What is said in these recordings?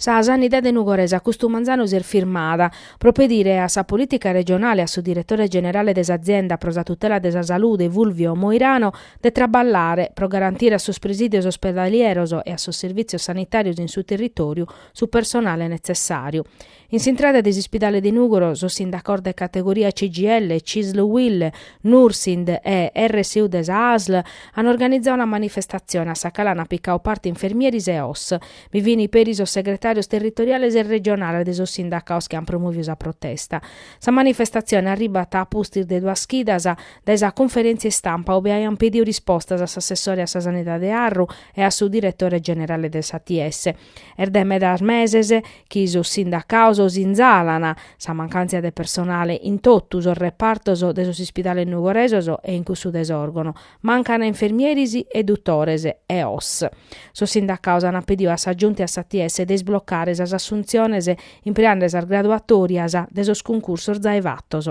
Sa sanidade nugoresa custu manzanu s'est firmada pro pedire a sa polìtica regionale e a su diretore generale de s'Azienda pro sa tutela de sa salude Fulvio Moirano de traballare pro garantire a sos presìdios ospedalieros e a sos servìtzios sanitàrios in su territòriu su personale netzessàriu. In s'intrada de s'ispidale de Nùgoro sos sindacaos de categoria CGIL, Cisl Uil, Nursind e RSU de sa ASL an organizau una manifestatzione a sa cale an picau parte infermieris e OSS. Bi fin peri sos segretàrios territoriales e regionales de sos sindacaos chi an promòviu sa protesta. Sa manifestatzione arribat a pustis de duas chidas dae sa cunferèntzia istampa ube aian pediu rispostas a s'assessore a sa Sanidade Arru e a su diretore generale de s'ATS. Est de medas meses chi sos sindacaos sinzalan sa mancàntzia de personale in totu sos repartos de sos ispidales nugoresos e in cussu de Sòrgono. Mancan infermieris e dutores e OSS. Sos sindacaos an pediu a sa Giunta e a s'ATS de isblocare sas assuntziones impreande sas graduatòrias de sos cuncursos zai fatos.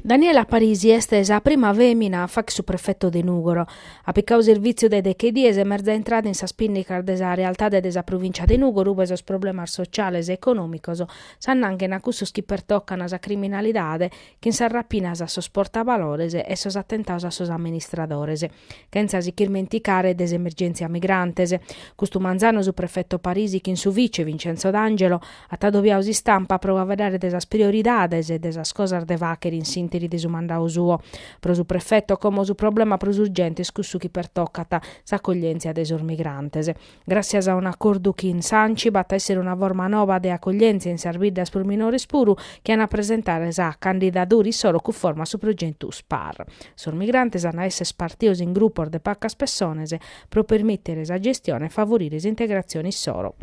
Daniela Parisi est sa prima fèmina a fagher su prefeto de Nùgoro. At picadu servìtziu dae deche dies e ma est giai intrada in sas pìnnicas de sa realtade de sa provìncia de Nùgoro ube sos problemas sociales e econòmicos s'annanghen a cussos chi pertocan sa criminalidade chin sas rapinas a sos portavalores e sos atentados a sos amministradores. Chentza si ch'irmenticare de s'emergèntzia migrantes. Custu manzanu su prefeto Parisi chin su vice Vincenzo D'Angelo at adobiadu s'istampa pro faeddare de sas prioridades e de sas cosas de fàghere in s'ìnteri de su mandadu suo. Pro su prefeto como su problema prus urgente est cussu chi pertocat s'acoglièntzia de sos migrantes. Gràssias a un'acordu chin s'Anci b'at a èssere una forma noba de acoglièntzia in sas biddas prus minores puru chi an a presentare sa candidadura issoro cunforma a su progetu SPAR. Sos migrantes an a èssere partidos in grupos de pacas pessones pro permìtere sa gestione e favorire s'integratzione issoro.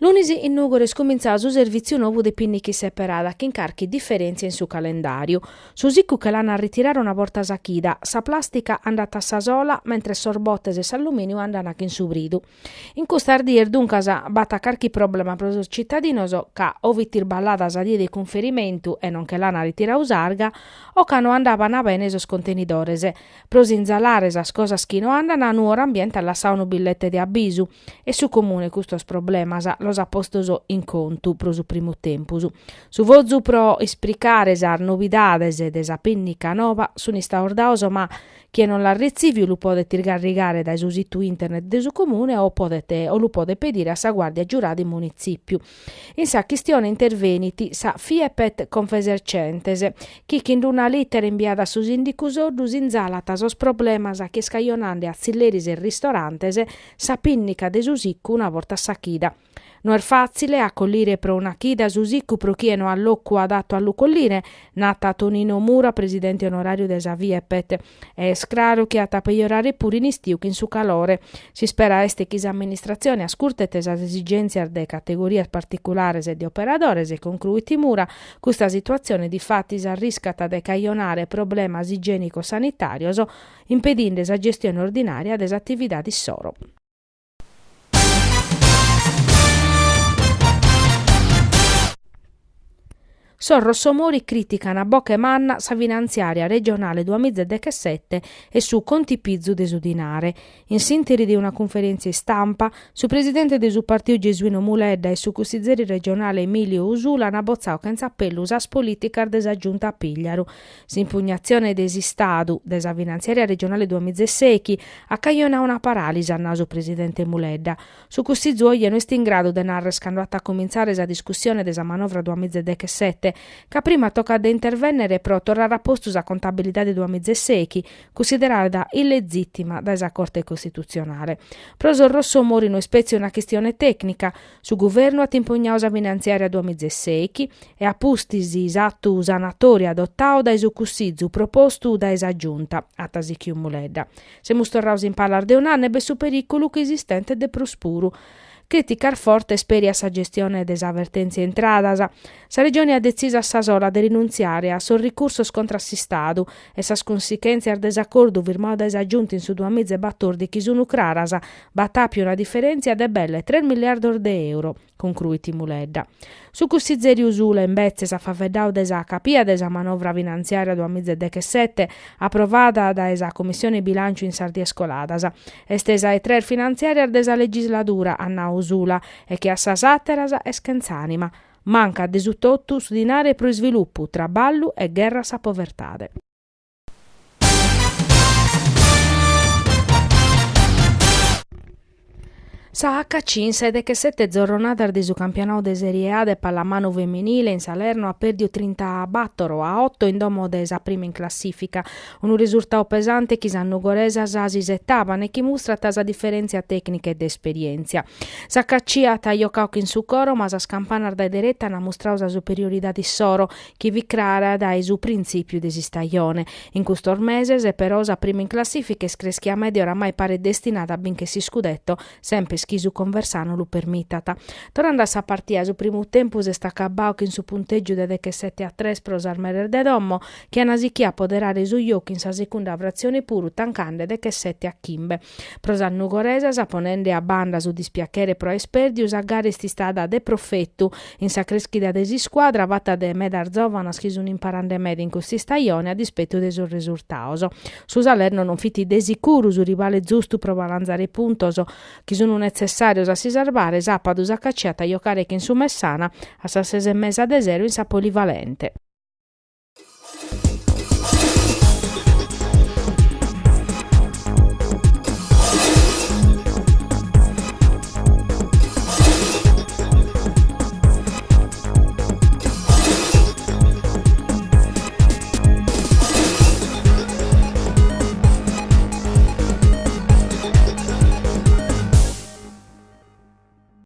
Lunis in Nùgoro est cumintzadu su servìtziu nou de pinnica isseperada chin carchi diferèntzia in su calendàriu. Su sicu che l'an a ritirare una borta sa chida, sa plàstica andat a sa sola mentres sos botes e s'allumìniu andan chin su bridu. In custas dies duncas b'at carchi problema pro sos citadinos ca o fit irballada sa die de cunferimentu e non che l'an ritiradu s'arga o ca no andaban bene sos contenidores. Pro sinzalare sas cosas chi no andan Nuoro Ambiente at lassadu unu billete de abisu e su Comune custos problemas los at postos in contu pro su primu tempus. Su fozu pro ispricare sas novidades de sa pinnica nova sun istados dados ma Chie non l'at retziviu lu podet isgarrigare dae su situ internet de su Comune o podet o lu podet pedire a sa Guàrdia Giurada in Munitzìpiu. In sa chistione intervenit sa Fiepet Confesercentes, chi chin una lìtera imbiada a su sìndicu Soddu sinzalat sos problemas chi est cajonande a tzilleris e ristorantes sa pinnica de su siccu una borta a sa chida. No est fàtzile a collire pro una chida su sicu pro chie no at locu adatu a lu collire, nat Tonino Mura, presidente onoràriu de sa Fiepet. E est craru chi at a pejorare puru in istiu chin su calore. S'ispera est chi s'amministratzione ascurtet sas esigèntzias de categorias particulares e de operadores, concruit Mura. Custa situatzione difatis arriscat de cajonare problemas igiènico-sanitàrios, impedinde sa gestione ordinària de s'atividade issoro. Sos Rossomori crìtican a boche manna sa finantziària regionale duamiza e dechesete e su contipizu de su dinare. In s'ìnteri de una cunferèntzia istampa, su presidente de su partiu Gesuino Muledda e su cussizeri regionale Emilio Usula an botzadu chentza apellu sas polìticas de sa Giunta Pigliaru. S'impugnatzione de s'Istadu de sa finantziària regionale duamizesèichi at cajonadu una paràlisi, at nadu su presidente Muledda. Su Cussizu oje no est in gradu de narrer cando at a comintzare sa discussione de sa manovra duamizedechesete, ca prima tocat de intervènnere pro torrare a postu sa contabilidade duamizesèichi, cussiderada illezìtima dae sa Corte Costitutzionale. Pro sos Rossomori no est petzi una chistione tècnica, Su guvernu at impugnadu sa finantziària duamizesèichi e a pustis s'atu sanatòriu adotadu dae su Cussizu propostu dae sa Giunta, at sichiu Muledda. Semus torrados in palas de un'annu e b'est su perìculu chi s'istentet de prus puru. Crìticas fortes peri a sa gestione de sa vertèntzia intradas. Sa Regione at detzisu a sa sola de rinuntziare a sos ricursos contra a s'Istadu e sas cunsichèntzias de s'acordu firmadu dae sa Giunta in su duamiza e batòrdighi sunt craras, b'at àpiu una diferèntzia de belle tres milliardos de euro, concruit Muledda. Su cussizeri Usula, imbetzes, at faeddadu de sa capia de sa manovra finantziària duamiza e dechesete, aprovada dae sa Commissione Bilànciu in sas dies coladas. Est sa 'e tres finantziàrias de sa legisladura, at nadu Usula, e che a sas àteras est chentza ànima. Mancat de su totu su dinare pro isvilupu, traballu e gherra a sa povertade. Sa HC in sa 'e dechesete zorronadas de su campionadu de Serie A de pallamanu feminile in Salerno at pèrdiu trintabatoro a oto in domo de sa prima in classìfica. Unu resurtadu pesante chi sas nugoresas s'isetaban e chi mustrat sa diferèntzia tècnica e de esperièntzia. S'HC at jocadu chin su coro ma sas campanas dae dereta an mustradu sa superioridade issoro chi fit crara dae su printzìpiu de s'istajone. In custos meses, però, sa prima in classìfica est creschia meda e oramai paret destinada a bincher s'iscudetto, semper chi su Conversano lu permitat. Torrende a sa partia, su primu tempus est acabadu chin su puntègiu de dechesete a tres pro sas meres de domo, chi an sichiu a poderare su jocu in sa secunda fratzione puru tancande dechesete a chimbe. Pro sas nugoresas, ponende a banda su dispiachere pro aer pèrdiu, sa gara est istada de profetu in sa crèschida de s'iscuadra fata de medas zòvanas chi sun imparande meda in custa istajone a dispetu de sos resurtados. Su Salerno non fit de sicuru su rivale zustu pro balanzare puntos chi sun netzessàrios a si sarbare, sàpadu s'HC at a jocare chin su Messana a sas ses e mesa de sero in sa Polivalente.